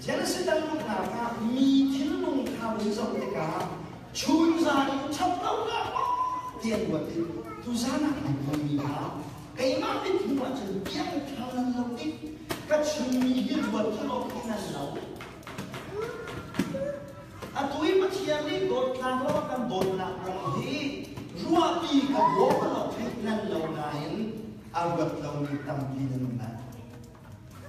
Genesis dang luhnak ah mi thinlung kha vun zoh tikah chunzan in ṭhat lonak ti an ruat i tuzan ah an hmuhmi kha keimah mithmuh ahcun piangthar nan lo tik ka chimmi hi ruat law khi nan lo. Atu i Pathian nih dawtnak lo a kan dawtnak kong hi ruahpi ka bawm lo theih nan lo nain a ruat lomi tampi nan um lai.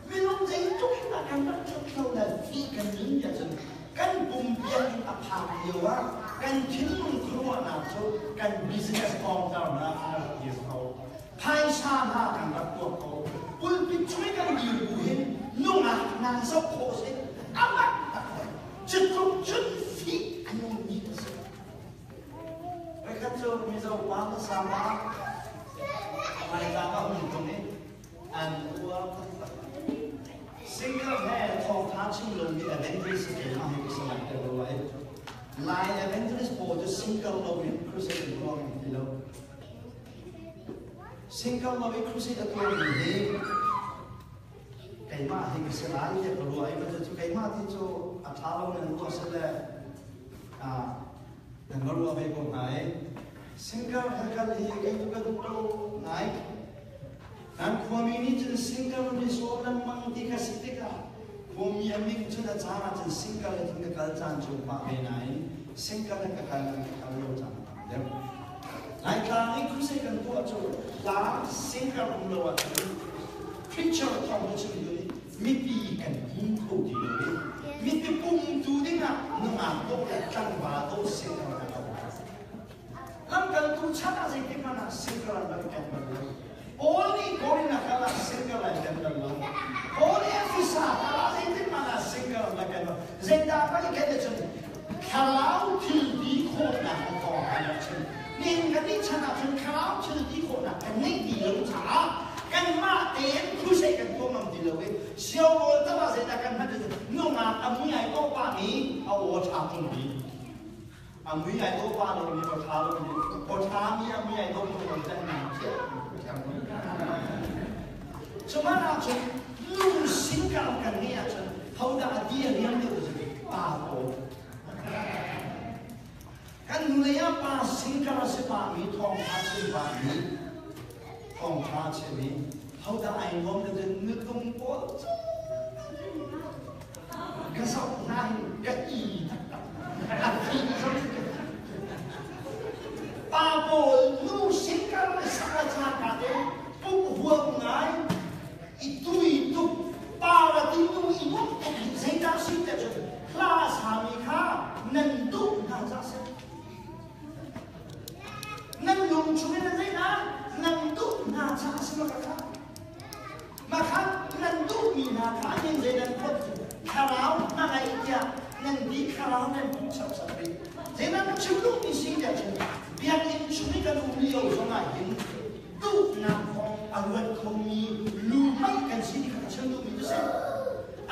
Minung zeitluk in dah kan rak ṭhat lo le fih kan nun tiah cun kan pum biakinn a phak lio ah kan thinlung khuaruahnak cu kan business kongtarnak kan rak dir ko. Phaisa hna kan rak tuak ko. Pulpit cung i kan dir bu hin nungak hna zoh khawh si amah cutluk cun fih a nungmi a si. Voikhat cu Mizo pa hmasa pa Laitlang ah um tung i an uar taktak. Single he thawngtha chim lomi evangelist keimah hi ka si lai ka ruah i Lai evangelist pawl cu single lo in crusade an tuah ngam ti lo. Single lo i crusade a tuahmi hi keimah hi ka si lai tiah ka ruah i cu keimah ti cu a ṭha lo nan ruah si le nan va ruah ve ko hnga i single he kal hi kei cu ka duh lo ngai. Nan khuami nih cun single mi saw lengmang ti kha si tikah khuami a min cun a caan ah cun single he cun ka kal caan cu pah ve nain single he ka kal ka kal lo caan a tam deuh. Laitlang i crusade kan tuah cu hla single um lo ahcun preacher thawng na chim tu nih mipi kan pum kho ti lo i mipi pumtu dingah nungak dawh le tlangval dawh single kan lo. Lamkaltu chan ah zeitik hmanh ah single an rak ken bal lo. Paul nih Korin a kal ah single an ken bal lo. Paul nih Efesa kal ah zeitik hmanh ah single an rak ken lo. Zeidah kan i ken ahcun thlarau thil ti khawhnak a kong an rak chim. Nihin kan nih chan ahcun thlarau thil ti khawhnak kan ngeih ti lo caah kanmah tein crusade kan tuah ngam ti lo i siaurawl tam ah zeidah kan hman ahcun nungak a mui ai kawh pahmi a aw ṭha ṭung dih. A mui ai dawh pa lo mi aw ṭha lo mi aw ṭha mi a mui ai dawh lo mi can nang thiah. Cuman ahcun nu singkar kan ngeih ahcun hodah a ti a riam deuh cu pa pawl. Kan hnulei ah pa singkar a si pa mi thawngṭha chim pa mi thawngṭha chim i hodah ai nuam deuh cu nutung pawl cu ka zoh hna hin ka i taktak. A thi zong ka Pa pawl nu singkar le sak a caan ka te pum huam ngai i tui tuk pa la ti nu i nuam tuk zeidah si te cun hla sami kha nan duh hna ca si nan lung chung in zeidah nan duh hna ca si ma kha Mah kha nan duhmi hna kha an zei nan phawt cu thlarau hmangaih tiah nan ti thlarau nan hmuh saksak rih. Zei nan chim duhmi si tiah cun biakinn chung i kan um lio zongah hin duhnak kong a ruat khomi lumai kan si ti kha ka chim duhmi cu si.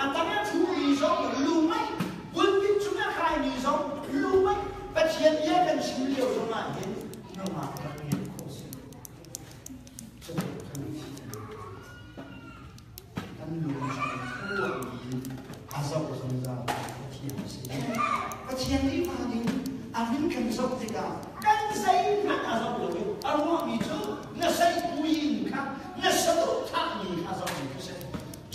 A tang a ṭhumi zong lumai, pulpit cung a kaimi zong lumai, Pathian bia kan chim lio zongah hin nungak rak ngeih khawh si. Kan lung chung khuaruahmi a zoh zungzal Pathian a si. Pathian nih pa ning a min kan zoh tikah kan zeihmanh a zoh lo i a ruahmi cu na seihpuin kha na saduhthahmi kha zohmi kha si.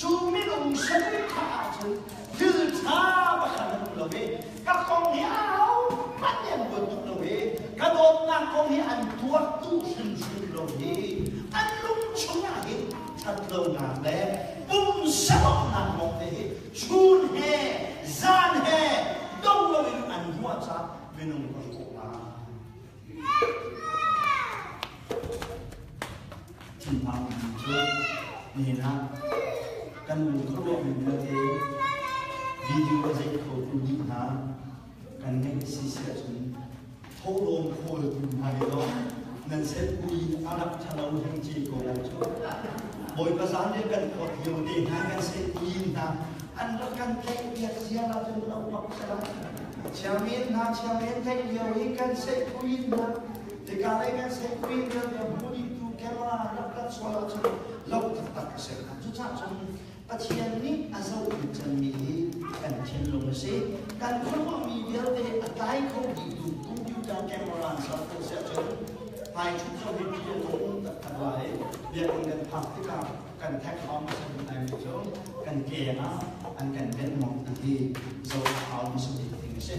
Cu minung saduhthah ahcun thil ṭha pakhat an um lo i ka kong hi ahohmanh nih an ruat duh lo i ka dawtnak kong hi an tuak duh hrimhrim lo i an lung chungah hin ṭhatlonak le pumsalawhnak lawng te hi chun he zan he dong loin an ruah caah minung ka hrawh hna. Thinphang cu nihin ah kan lung khuaruahmi vialte video a zeih khotu dih hna kan ngeih si si ahcun thawhlawm khawltu hna hi dawh nan set buin a rak ṭhalo heng ci ko lai cu. Bawipa zan le kan phawt lio te hna kan set buin hna an rak kan tlaih piak ziar ahcun lo bak salah. Chiangmin hna chiangmin tlaih lio hi kan set buin hna Tikah lei kan seihkuin kan hmuhdingtu camera rak rat sual ahcun lo taktak a si. Cucaah cun Pathian nih a zoh cangmi hi kan kan thinlung a si. Kan khuaruahmi vialte a tlai kho dihtu computer camera an ser ko siah cun hmaichut zong hi ṭih a nung taktak lai. Biakinn kan phak tikah kan thek hau hmasa bik laimi cu kan keng ah an kan benhmawng ti hi zoh a hau hmasa bik ding a si.